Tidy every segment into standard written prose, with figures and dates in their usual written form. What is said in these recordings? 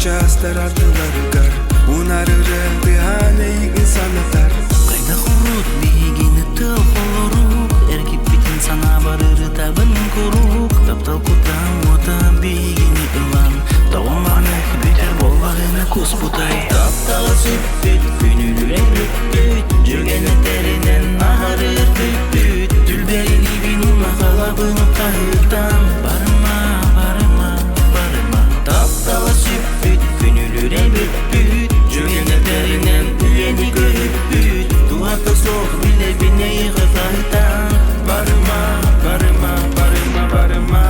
Чаастар ардыларыгар Унарыры тыаһаан эйигин санатар Хайдах урут биһигини тыл холорук Эргиппитин санаабар ырытабын куруук Таптал кутаан уота биһигини ылан Тоҕо маннык бүтэр буоллаҕына куспутай Таптала сүппүт күнүлүрэн бүппүт Дьүгэн этэринэн аһарыыр бүппүт Түлбэрилиибин улахалабын хаһыытан Барыма, барыма, барыма Таптала сүппүт күнүлүрэ бүппүт Дьүгэн этэринэн үйэни көһүппүт Туһата суох билэбин эйиэхэ хаһытан Барыма, барыма, барыма, барыма.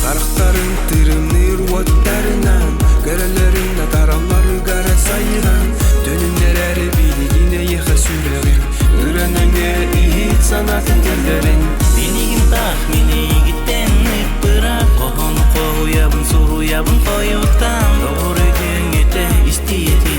Харахтарын тырымныыр уоттарынан, Көрөлөрүн атаралларыгар сайыһан, Төнүннэрээри билигин эйиэхэ сүрэҕим, Ыран өҥө иһит санаатын кэллэрин. Билигин таах мин эйигиттэн ыппыраах Хоһоону хоһуйабын, суруйабын хойутаан Доҕор өйдүөҥ этэ, истиэ.